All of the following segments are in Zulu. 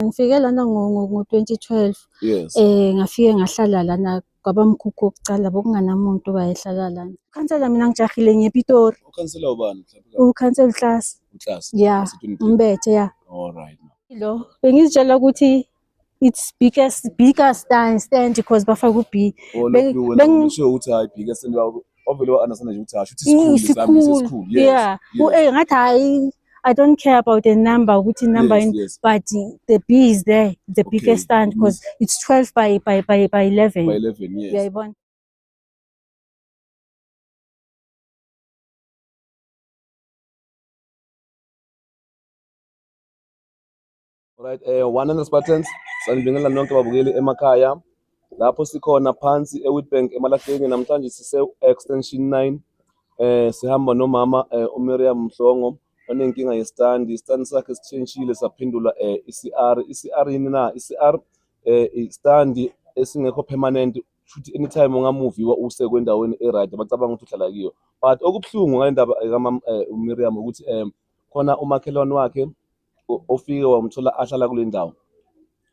Ngifike lana ngo-2012. Yes. Ngafike ngahlala lana kwabamkhukhu wokucala, bokunganamuntu owayehlala lana. Ukhansela mina ngijahile ngePitori. Ukhansela ubani mhlawumbe? Ukhansela uHlasi. uHlasi. Yeah. Wase-23. Mbethe, ya. All right. Lo bengizitshela ukuthi it's biggest bigger stand because bafaka u-B. Oh, lokhu wena usho ukuthi hayi biggest stand, wavele wa-understand nje ukuthi hayi shuthi isikhulu sami sesikhulu. Yes. Yeah. Yes. Ngathi hayi, I don't care about the number, ukuthi number Yes, in, yes. but the B is there, the biggest stand, because it's 12 by 11. By 11, yes. Uyayibona? Alright, 100 Spartans, sanibingelela nonke babukeli emakhaya. Lapho sikhona phansi eWitbank emalahleni, namhlanje sise Extension 9. Sihamba nomama uMiriam Mhlongo onenkinga yestandi. Istandi sakhe sitshentshile saphendula iCR. iCR yini na? iCR istandi esingekho permanent, futhi anytime ungamuviwa use kwendaweni e-right abacabanga ukuthi uhlala kiyo. But okubuhlungu ngale ndaba kamama uMiriam ukuthi khona umakhelwane wakhe ofike wamthola ahlala kule ndawo,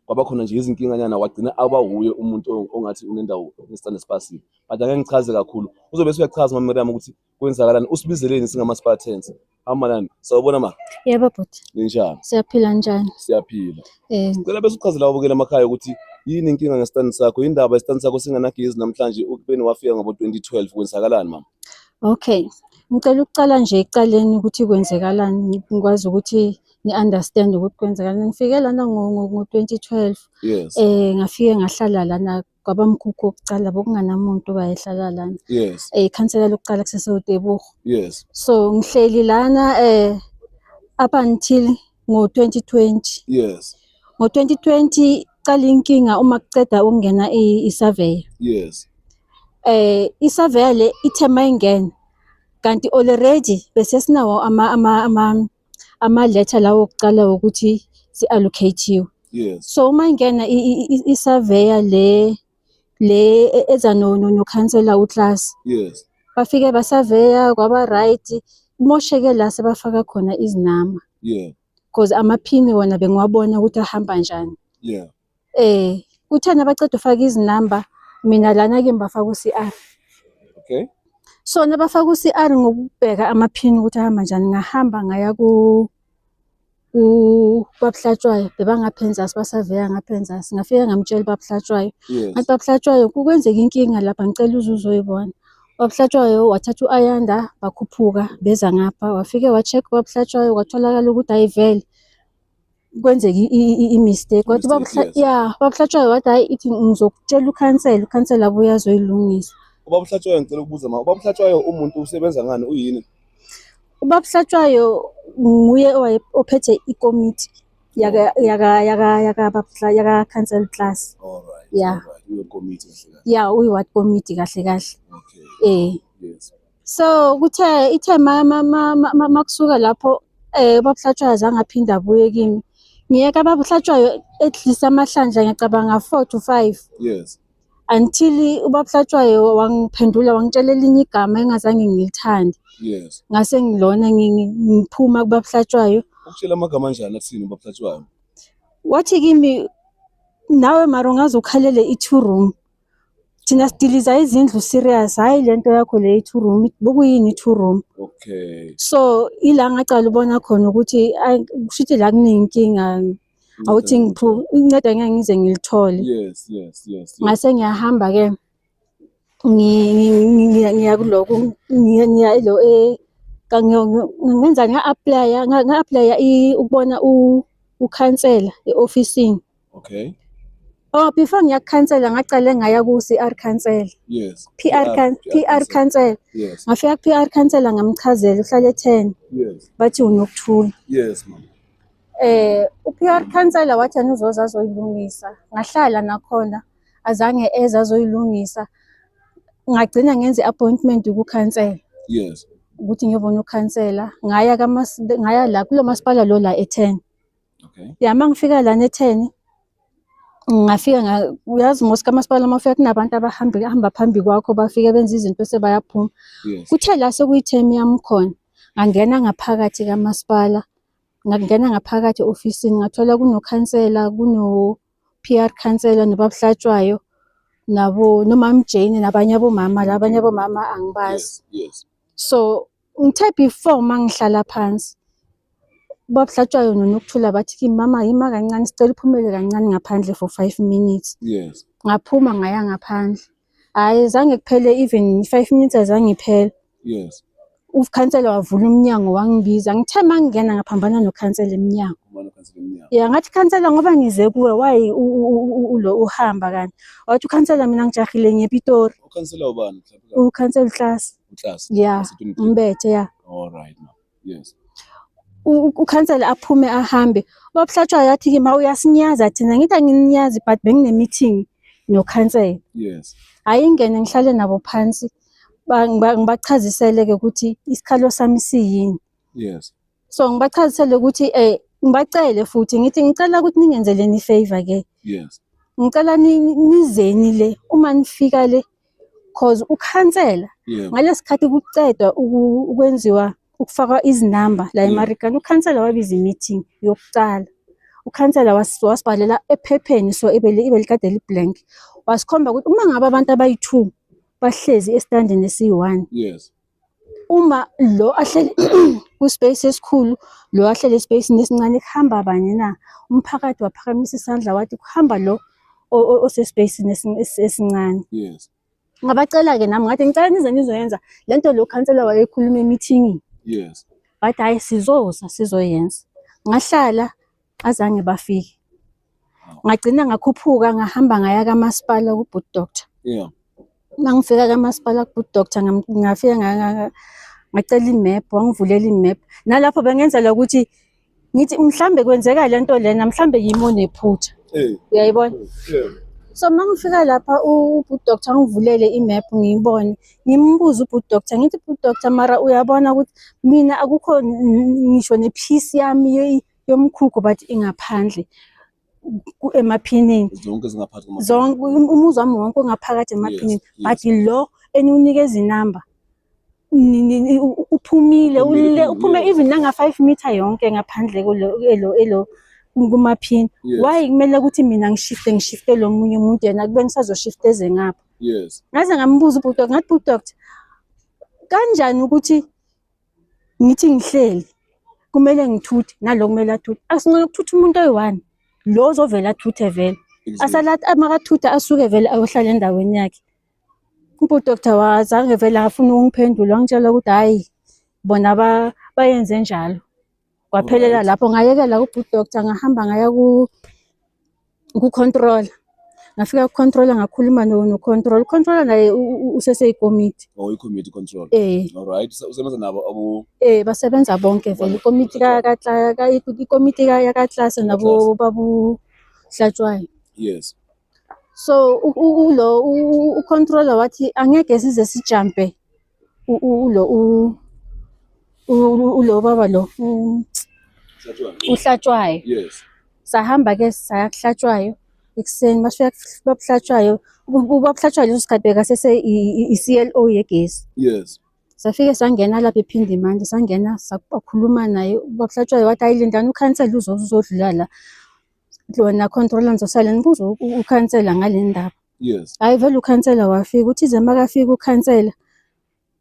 kwaba khona nje izinkinganyana, wagcina aba wuye umuntu ongathi unendawo nesitandi esipasile. But angeke ngichaze kakhulu, uzobe usuyachaza mama Miriam ukuthi kwenzakalani, usibizeleni singama-Spartans. Hamba nani, sawubona ma. Yebo bhuti. Ninjani? Siyaphila, njani? Siyaphila. Ngicela bese uchazela ababukeli emakhaya ukuthi yini inkinga ngesitandi sakho, indaba isitandi sakho singanagezi namhlanje ukubeni wafika ngabo-2012, kwenzakalani mama? Okay, ngicela ukucala nje ekucaleni ukuthi kwenzekalani, ngikwazi ukuthi ni-understand ukuthi kwenzekalani. Ngifike lana ngo-2012. Yes. Ngafike ngahlala lana kwabamkhukhu wokucala, bokunganamuntu owayehlala lana. Yes. Ikhansela lokuqala kusesewuTebogo. Yes. So ngihleli lana up until ngo-2020. Yes. Ngo-2020 cala inkinga uma kuceda ukungena i-survey. Yes. I-survey le ithe mayingena kanti already bese sinawo ama letter lawo okuqala ukuthi si-allocate-iwe. Yes. So uma ingena i-surveyor le eza no councillor uClass. Yes. Bafike basurveya kwaba right, kumosheke la sebafaka khona izinamba. Yeah. Because amaphini wona bengiwabona ukuthi ahamba njani. Yeah. Kuthena baceda ufaka izinamba, mina lana ke ngibafaka u-CR. Okay. So nabafaka u-CR ngokubheka amaphini ukuthi ahamba njani, ngahamba ngaya ku babuhlatshwayo, bebangapha basaveya ngapha, ngafika ngamtshela babuhlatshwayo. Yes. Ngathi babuhlatshwayo kukwenzeka inkinga lapha, ngicela uze uzoyibona. Babuhlatshwayo wathatha u-Ayanda bakhuphuka beza ngapha, wafike wa-check babuhlatshwayo, kwatholakala ukuthi ayivele kwenzeka i-mistake. Wathi yeah, babuhlatshwayo wathi hayi, ithi ngizokutshela ukhansela, ukhansela abuye azoyilungisa. Ubabuhlatshwayo, ngicela ukubuza ma, ubabuhlatshwayo umuntu usebenza ngani, uyini? Ubabuhlatshwayo nguye ophethe ikomiti yaka council class. All right. Yeah. All right. Uyi committee kahle kahle. Yeah, uyi ward committee kahle kahle. Okay. Yes. So kuthe ithe makusuka lapho ubabuhlatshwayo azange aphinde abuye kimi. Ngiyeka babuhlatshwayo at least amahlandla ngiyacabanga 4 to 5. Yes. Until ubabuhlatshwayo wangiphendula wangitshela elinye igama engazange ngilithande. Yes. Ngase ngilona ngiphuma kubabuhlatshwayo. Ukutshela amagama anjani athini ubabuhlatshwayo? Wathi kimi nawe mara ungaze ukhalele i-2 room. Thina sidiliza izindlu serious, hayi lento yakho le i-2 room, bokuyini i-2 room? Okay. So ila ngaqala ubona khona ukuthi kushuthi la kunenkinga, awuthi inceda ngeke ngize ngilithole. Yes, yes, yes, yes. Ngase ngiyahamba ke ngiya kuloko, ngiya lo ngenza nga-apply ukubona ukhansela e-ofisini. Okay. Oh, before ngiya khansela ngaqale ngaya ku CR council. Yes. PR PR council. Yes. Ngafika ku PR council ngamchazela uhlale 10. Yes. Bathi unokuthula. Yes, ma'am. U PR council wathi uzoza azoyilungisa. Ngahlala nakhona azange eza azoyilungisa. Ngagcina ngenze appointment ku council. Yes. Ukuthi ngiyobona ukhansela. Ngaya ngaya la kulo masipala lo la e10. Okay. Ya mangifika la ne10 ngafika uyazi mos kamasipala mafika kunabantu abahamba hamba phambi kwakho bafike benza izinto sebayaphuma. Yes. Kuthe la sekuyithemi yami khona ngangena ngaphakathi kamasipala. Ngangena ngaphakathi e-ofisini ngathola kunokhansela, kuno-P_R khansela nobaba Hlatshwayo nabo noMam Jane nabanye abomama, labanye abomama angibazi. So ngithe before mangihlala phansi, ubaba Hlatshwayo noNokuthula bathi kimi, mama yima kancane, sicela uphumele kancane ngaphandle for 5 minutes. Ngaphuma ngaya ngaphandle. Hhayi, zange kuphele even 5 minutes, azange iphele. Ukhansela wavula umnyango wangibiza. Ngithe mangingena ngaphambana nokhansela emnyango. Ubani ukhansela emnyango? Ya, ngathi, "Khansela, ngoba ngize kuwe, why ulo uhamba kani?" Wathi ukhansela, "Mina ngijahile ngePitori." Ukhansela ubani mhlawumbe? Ukhansela uHlasi. UHlasi. Ya. Wase-23. Umbethe, ya. All right, ma'am. Yes. Ukhansela aphume ahambe. Ubaba Hlatshwayo yathi kimi, "Uyasinyeza thina." Ngithi, "Angininyazi, but bengine-meeting nokhansela." Hhayi, ngene ngihlale nabo phansi, ngibachazisele-ke ukuthi isikhalo sami siyini. So ngibachazisele ukuthi ngibacele futhi ngithi ngicela ukuthi ningenzeleni i-favor ke. Ngicela nizeni le uma nifika le, cause ukhansela ngalesikhathi kucedwa ukwenziwa ukufakwa izinamba la eMarikana, ukhansela wabiza i-meeting yokucala. Ukhansela wasibhalela ephepheni, so ibelikade li-blank. Wasikhomba ukuthi uma ngabe abantu abayi-2 bahlezi esitandini esiyi-1, uma lo ahleli ku-space esikhulu, lo ahleli e-space-ini esincane, kuhamba bani na? Umphakathi waphakamisa isandla wathi kuhamba lo ose-space-ini esincane. Ngabacela-ke nami ngathi ngicela nize nizoyenza lento lo khansela wayekhuluma e-meeting-ini. Bathi, "Hhayi, sizoza sizoyenza." Ngahlala, azange bafike. Ngagcina ngakhuphuka ngahamba ngaya kamasipala ku-Good Doctor. Uma ngifika kamasipala ku-Good Doctor, ngafika ngacela i-map, wangivulela i-map. Nalapho bengenzela ukuthi ngithi mhlambe kwenzeka lento lena, mhlambe yimi onephutha. Uyayibona? Yeah. So uma ngifika lapha u-Good Doctor angivulele i-map ngiyibone. Ngimbuze u-Good Doctor, ngithi, "Good Doctor, mara uyabona ukuthi mina akukho ngisho ne-piece yami yomkhukhu, but ingaphandle emaphinini." Zonke zingaphakathi kwama. Zonke, umuzi wami wonke ungaphakathi emaphinini. But lo eniwunikeza inamba uphumile Uphumile, ule uphume even nanga 5 meter yonke ngaphandle kulo elo kumaphini. Why kumele ukuthi mina ngishifte lo munye umuntu, yena kube ngisazoshifta eze ngapha? Ngaze ngambuza ubhuti, ngathi, "Bhuti doctor, kanjani ukuthi ngithi ngihleli kumele ngithuthe, nalo kumele athuthe? Asingcono ukuthutha umuntu oyi-one, lo ozovela athuthe vele." Asala makathutha asuke vele ayohlala endaweni yakhe. Ubhuti doctor wazange vele afuna ukungiphendula, wangitshela ukuthi hhayi, bona bayenze njalo. Kwaphelela lapho, ngayekela kubhuti doctor, ngahamba ngaya ku-controller. Ngafika ku-controller ngakhuluma no-controller. U-controller naye useseyikomiti. Oh, i-committee control. Eh. All right. Usebenza nabo abo? Eh, basebenza bonke vele, ikomiti ikomiti yakaklasi nabo babu Hlatshwayo. So ulo u-controller wathi angeke size sijampe ulo ulo baba lo Hlatshwayo. uHlatshwayo. Sahamba ke saya kuHlatshwayo ekuseni, masifika babuHlatshwayo, ubabuHlatshwayo leso sikhathi bekasese i-CLO yegesi. Safike sangena lapha ephinde manje, sangena sakhuluma naye ubabuHlatshwayo, wathi, "Hayi, lindani ukhansela uzodlula la. Wena controller nizosala nibuze ukhansela ngale ndaba." Hhayi, vele ukhansela wafika, uthize makafika ukhansela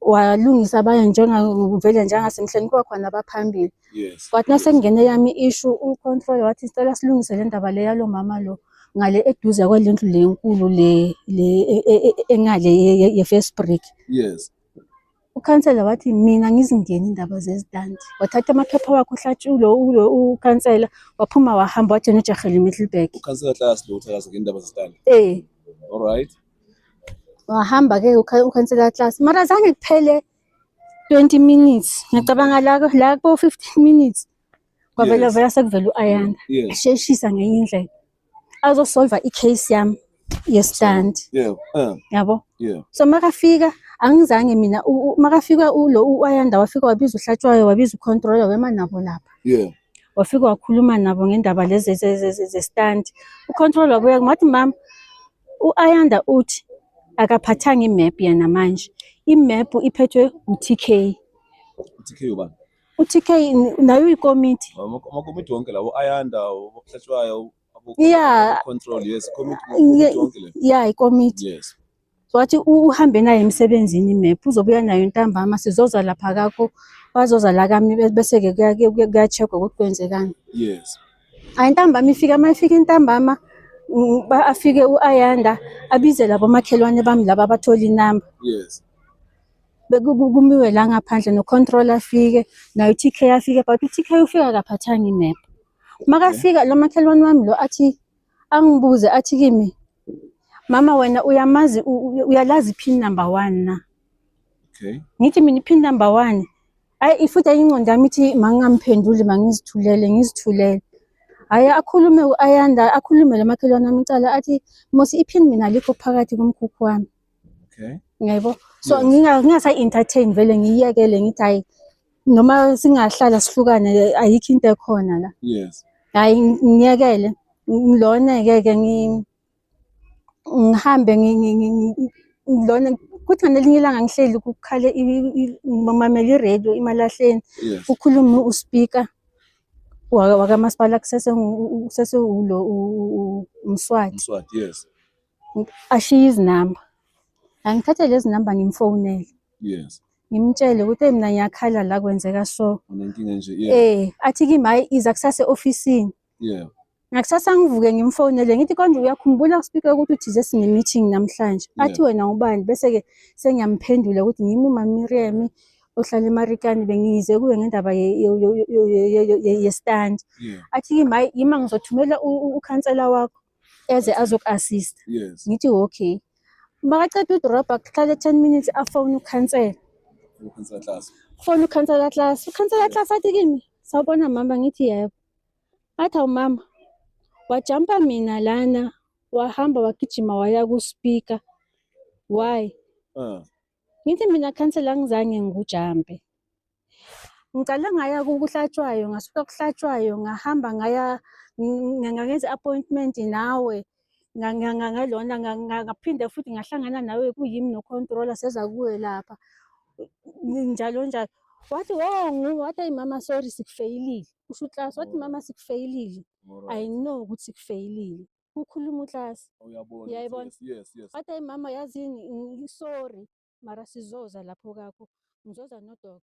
walungisa abanye njenga vele njengasemhleni kuba khona abaphambili. Kwathi nasekungene yami i-issue, u-controller wathi sicela silungise le ndaba le yalo mama lo ngale eduze kwale ndlu le enkulu le engale ye-first brick. Ukhansela wathi, "Mina ngizingeni indaba zezitandi." Wathatha amaphepha wakhe uhlatshulo ulo ukhansela, waphuma wahamba, wathi yena ujahele eMiddelburg. Ukhansela class lo uthakaza ngendaba zestandi. Eh. All right. Wahamba ke ukhansela class. Mara zange kuphele 20 minutes. Ngicabanga la ko 15 minutes. Kwavela vela sekuvela uAyanda. Asheshisa ngenye indlela. Azosolva i-case yami yestand. Yabo? So makafika angizange mina makafika ulo uAyanda wafika wabiza uHlatshwayo, wabiza u-controller, wema nabo lapha. Wafika wakhuluma nabo ngendaba lezi ze-stand. U-controller wabuya ngathi, "Mama, uAyanda uthi akaphathanga i-map yena manje. I-map iphethwe u-TK." TK ubani? U-TK nayo uyikomiti. Amakomiti wonke lawo, Ayanda, oHlatshwayo, control, yes, komiti yonke le. Yeah, ikomiti. Wathi uhambe naye emsebenzini imephu, uzobuya nayo ntambama, sizoza lapha kakho, bazoza la kami, bese-ke kuya-check-wa ukuthi kwenzekani. Hayi, ntambama ifika, uma ifika intambama, afike u-Ayanda abize labo makhelwane bami laba abathola inamba. Kumiwe la ngaphandle, no-control afike, nayo u-TK afike, but u-TK ufika akaphathanga imephu. Makafika lo makhelwane wami lo athi angibuze, athi kimi, "Mama, wena uyamazi, uyalazi i-pin number 1 na?" Ngithi mina, "I-pin number 1?" Hayi, futhi ingqondo yami ithi mangingamphenduli, mangizithulele, ngizithulele. Hhayi, akhulume u-Ayanda, akhulume lo makhelwane wami icala, athi mosi i-pin mina alikho phakathi komkhukhu wami. Yebo. So ngingasa-entertain vele, ngiyiyekele, ngithi hayi, noma singahlala sihlukane, ayikho into ekhona la. Hayi, ngiyekele ngilona-ke ke, ngihambe ngilona. Kuthi ngelinye ilanga ngihleli, kukhale, ngimamele i-radio emalahleni, kukhuluma u-speaker wakamasipala, kusese ulo uMswati. Mswati, yes. Ashiye izinamba. Angithathe lezi namba, ngimfonele. Ngimtshele ukuthi, "Hey, mina ngiyakhala la, kwenzeka so." Unenkinga nje. Yeah. Athi kimi, "Hayi, iza kusasa e-ofisini." Ngakusasa ngivuke ngimfonele, ngithi, "Konje uyakhumbula ku-speaker ukuthi uthize sine-meeting namhlanje?" Athi, "Wena ubani?" Bese-ke sengiyamphendula ukuthi ngimi uMama Miriam ohlala eMarikana, bengize kuwe ngendaba ye-stand. Athi kimi, "Hayi, yima, ngizothumela ukhansela wakho eze azoku-assist." Ngithi, "Okay." Makaceda udrobha, kuhlale 10 minutes, afone ukhansela. Ukhansela class. Fone ukhansela class. Ukhansela class athi kimi, "Sawubona mama." Ngithi, "Yebo." Athi, "Awu mama, wajampa mina lana, wahamba wagijima waya ku-speaker. Why?" Ngithi mina, "Khansela, angizange ngikujampe. Ngicale ngaya kuHlatshwayo, ngasuka kuHlatshwayo ngahamba ngaya ngenza i-appointment nawe, ngalona, ngaphinde futhi ngahlangana nawe, kuyimi no-controller, seza kuwe lapha, njalo njalo." Wathi, "Wo nguwe." Wathi, "Hayi mama, sorry, sikufeyilile." Kusho uClass, wathi, "Mama, sikufeyilile." I know ukuthi sikufeyilile. Kukhuluma uClass. Uyabona. Uyayibona? Yes. Wathi, "Hayi mama, yazini, sorry, mara sizoza lapho kakho. Ngizoza no-doctor."